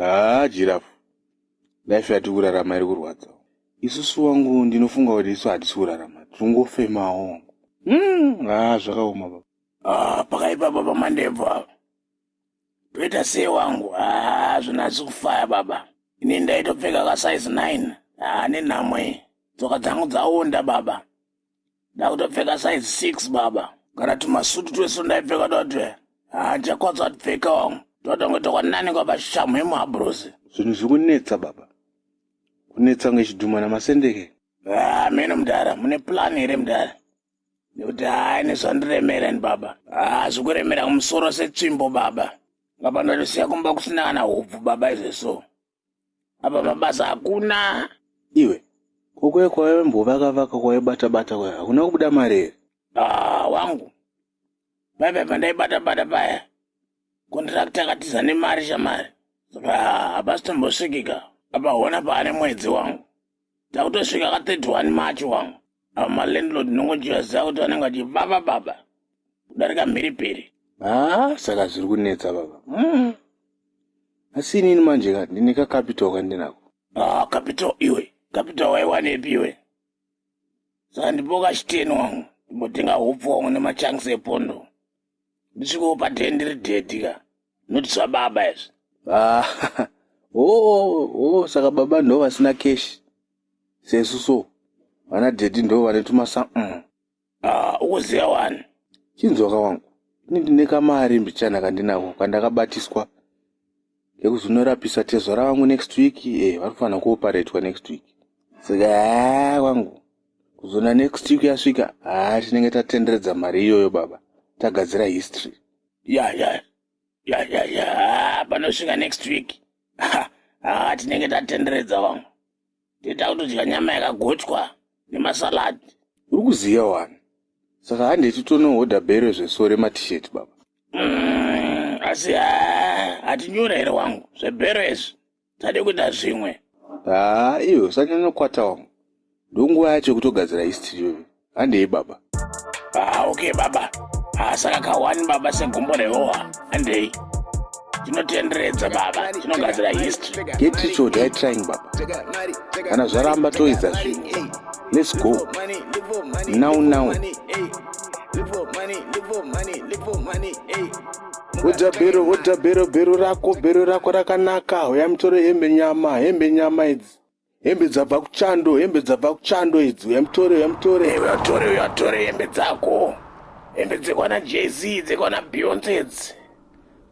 Haa giraffe, life yatiri kurarama iri kurwadza. Isusu wangu ndinofunga kuti isu hatisi kurarama, tirikungofemawo wangu. Haa zvakaoma baba. Ah, pakaipa baba Mandebvu ava. Toita sei wangu? Ah, zvinhu kufaya baba. Ini ndaitopfeka ka size 9. Ah, nenhamo iyi. Tsoka dzangu dzaonda baba. Ndakutopfeka size 6 baba. Kana tumasutu twese ndaipfeka totwe. Ah, ndichakwanisa kupfeka wangu. Totonge tokananikwa pashamhu yemuhabhurosi. Zvinhu zviri kunetsa baba. Kunetsa kunge chidhuma namasendeke. Ah, meno mudhara, mune plan here mudhara? Nekuti hai nezvandiremera ni baba. Ah, zvikuremera kumusoro setsvimbo baba. Ngapa ndotosiya kumba kusina kana hupfu baba izveso. Apa mabasa hakuna. Iwe, kokuye kwaimbovaka-vaka kwaibata-bata kwaya hakuna kubuda mari here? Ah, wangu. Paipa pandaibata-bata paya. Contractor akatiza nemari shamari. Saka hapasi tombosvikika. Apa hona paane mwedzi wangu. Takutosvika ka 31 March wangu. Apa malandlord ndinongochivaziva kuti vanenge vachivava baba. Kudarika mhiripiri. Ah, saka zviri kunetsa baba. Asi inini manje ka ndine kacapital kandinako. Ah, capital iwe. Capital waiwanepi iwe? Saka ndipo kachiteni wangu. Ndimbotenga hupfu wangu nemachunks epondo. Ndisvikewo paden ndiri daddy ka. Noti zvababa izvi. Ah, oh, oh, saka baba ndo vasina cash. Sesu so. Vana daddy ndo vane tumasa. Ah, ukuziva wani. Chinzwaka wangu. Ini ndine kamari mbichana kandinako kandakabatiswa kekuzonorapisa tezvara vangu next week. Vari kufanira kuoparetwa next week. Saka haa wangu kuzona next week yasvika, haa tinenge tatenderedza mari iyoyo baba, tagadzira history. Ya ya ya ya ya, panosvika next week. Ah, tinenge tatenderedza wangu. Tita kutodya nyama yakagochwa nemasalad. Uri kuziva wani. Saka handeti tonohodha bhero zveso rematisheti baba. Asi hatinyura here wangu zvebhero izvi? Tade kuita zvimwe. Haa iwe usanyanyokwata wangu. Ndonguva yacho yekutogadzira history iyoyo. Handei baba. Ah, okay baba. Ah, saka kawani baba segumbo rehowa. Handei. Tinotenderedza baba, tinogadzira history. Get rich or die trying baba. Kana zvaramba toidza zvimwe. Let's go. Now now. Hodha bhero, hodha bhero, bhero rako, bhero rako rakanaka. Uya mutore hembe nyama, hembe nyama idzi. Hembe dzabva kuchando, hembe dzabva kuchando idzi. Uya mutore, uya mutore. Uya tore, uya tore hembe dzako. Hembe dzekwana Jay-Z, dzekwana Beyonce idzi.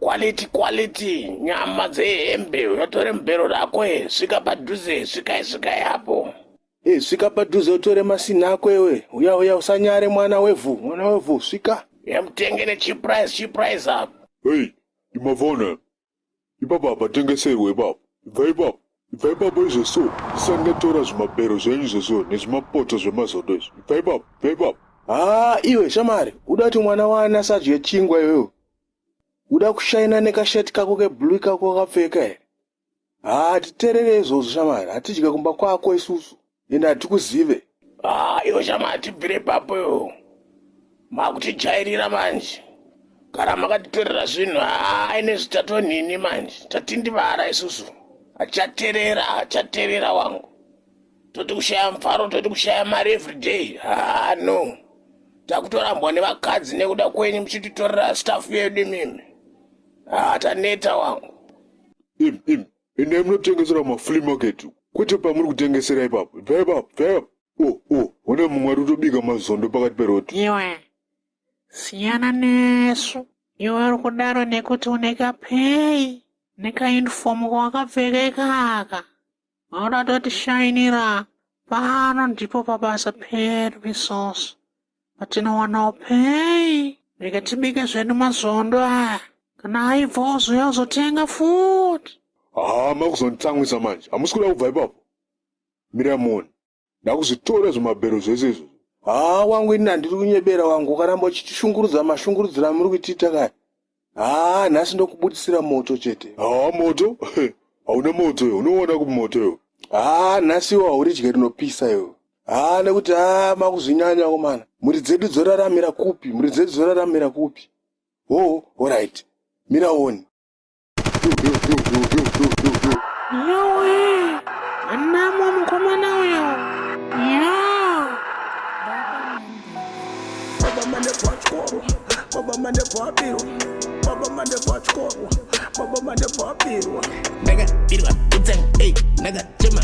Quality, quality, nyama dzehembe. Uya tore mubhero rako, svika padhuze, svikai, svikai apo. Svika padhuze utore masini ako iwe. Uya, uya, usanyare mwana wevhu, mwana wevhu, svika. Uya mutenge necheap price, cheap price apo. Hey, imavona. Ipapo hapatengeserwe ipapo. Ibva ipapo. Ibva ipapo izvo ndisati ndatora zvimabhero zvenyu izvozvo nezvimapoto zvemazondo izvo. Ibva ipapo, ibva ipapo. Haa iwe shamari, uda kuti mwana wana asadye chingwa iwewe. Uda kushaina nekasheti kako keblue kako wakapfeka here? Haa titerere izvozvo shamari, hatidye kumba kwako isusu. Ende hatikuzive. Ah, iwe shamari tibvire ipapo iwe. Makutijairira manje. Kana makatitorera zvinhu, haa ine zvitatonhini manje. Tatindivara isusu. Hachaterera, hachaterera wangu. Toti kushaya mufaro, toti kushaya mari everyday. Haa no. Takutorambwa nevakadzi nekuda kwenyu muchititorera staff yedu imimi. Haa taneta wangu. Im, im, endai munotengesera mumaflea market kwete pamuri kutengesera ipapo. Ibva ipapo, ibva ipapo. Oh, oh, hona mumwe ari kutobika mazondo pakati peroti. Iwe, siyana nesu. Iwe uri kudaro nekuti une kapei nekaunifomu kawakapfeka ikaka. Vauda totishainira pano ndipo pabasa pedu isusu. Patinowanawo pei. Rega tibike zvedu mazondo aya. Kana aibva ozouya uzotenga futi. Haa makuzonditsamwisa manje. Hamusi kuda kubva ipapo. Mira muone. Ndakuzvitora zvimabhero zvese izvozvo. Haa wangu ini handiri kunyebera wangu ukaramba uchitishungurudza mashungurudziro amuri kuitiita kaya. Haa nhasi ndokubudisira moto chete. Haa moto? Hauna moto iwe, unoona kupi moto iwe? Haa nhasi iwe hauridye rinopisa iwe. Haa nekuti haa makuzvinyanya komana. Mhuri dzedu dzoraramira kupi? Mhuri dzedu dzoraramira kupi? Ho, alright. Mira uone. Mandebvu atyorwa, Baba Mandebvu abirwa, Baba Mandebvu atyorwa, Baba Mandebvu abirwa. Ndakabirwa kutsangu, ei, ndakachema.